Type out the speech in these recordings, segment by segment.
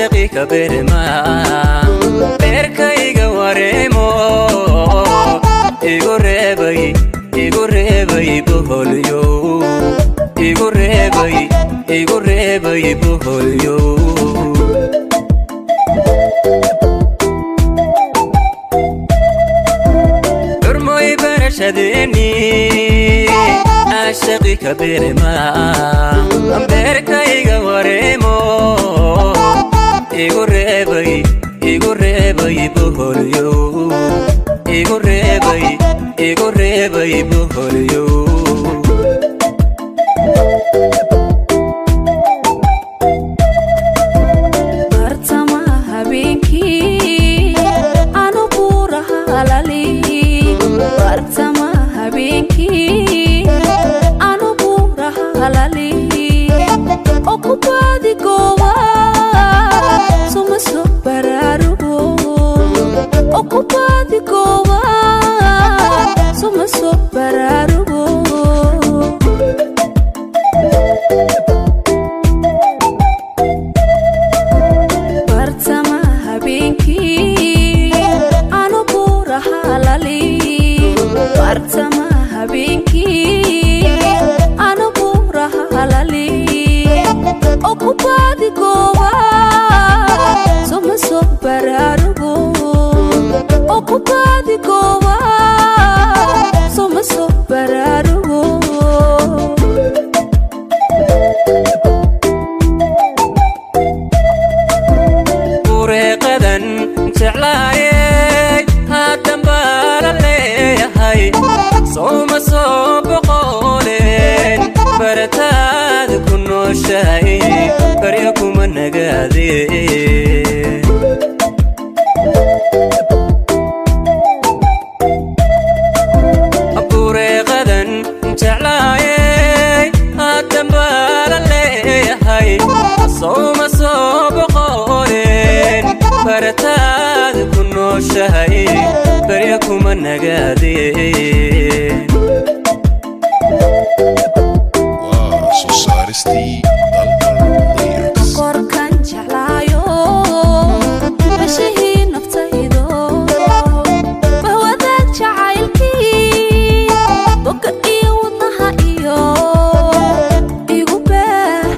Caashaqi ka berma beerkayga wareemo, igu reebay, igu reebay boholyo, igu reebay, igu reebay boholyo. Xurmoy barashadeeni caashaqi ka berma beerkayga wareemo, igu reebay, igu reebay boholyo, igu reebay, igu reebay boholyo. Bartama habeenkii anu buuraha lali, bartama habeenkii anu buuraha lali oo ku baadi gooba, suma soo baraarugo oo ku baadi gooba, suma soo baraarugo. Bartama habeenkii anu buuraha lali, bartama habeenkii anu buuraha lali oo ku baadi gooba, suma soo baraarugo oo ku baadi gooba, suma soo baraarugo. Bureeqadan jeclaayey haatan baa la leeyahay, sowma soo boqoleen barataada ku nooshahay, barya kuma nagaadeen. Bureeqadan jeclaayey haatan baa la leeyahay, sowma soo boqoleen barataada ku nooshahay, barya kuma nagaadeen. Waa soo saaristii Dalmar Lyrics. Korkan jeclaayo bashahii naftaydo, bahwadaag jacaylkii boga iyo wadnaha iyo igu baah,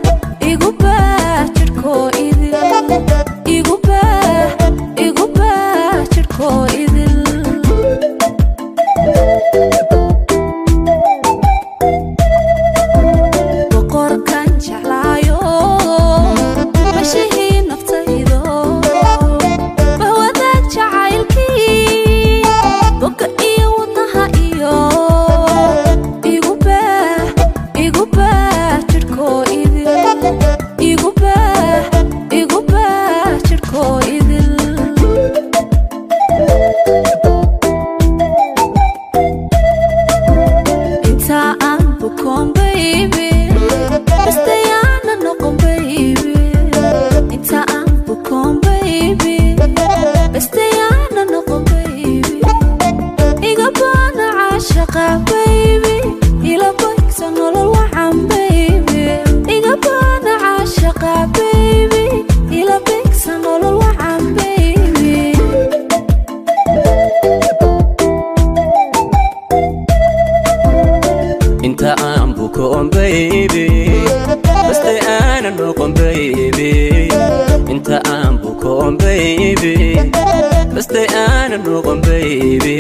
igu baah jidhkoo idil, igu baah, igu baah jidhkoo idil. Boqorkan jeclaayo bashahii naftaydo, bahwadaag jacaylkii boga iyo wadnaha iyo igu baah, igu baah jidhkoo idil, igu baah, igu baah jidhkoo idil. Inta aan bukoon baby, bastayaana noqon baby, inta aan bukoon baby, bastayaana noqon baby, iga baana caashaqa baby, ila baygsa nolol wacan baby, iga baana caashaqa baby, ila baygsa nolol wacan baby. Inta aan bukoon baby, bastay aanan noqon baby, inta aan bukoon baby, bastay aanan noqon baby,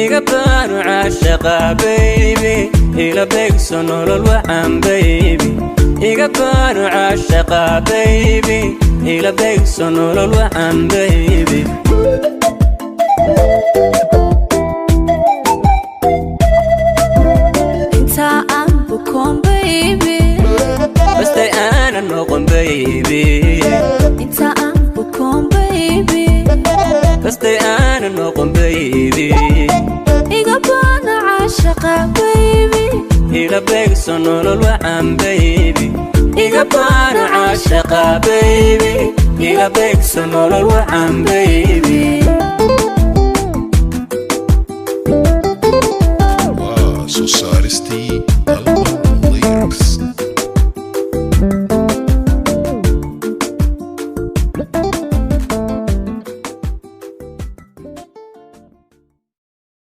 iga baanu caashaqa baby, ila beegso nolol wacan baby, iga baanu caashaqa baby, ila beegso nolol wacan baby. Inta aan bukoon baby, bastay aanan noqon baby, inta aan bukoon baby, bastay aanan noqon baby, iga baana caashaqa baby, ila beegso nolol wacan baby, iga baanu caashaqa baby, ila beegso nolol wacan baby.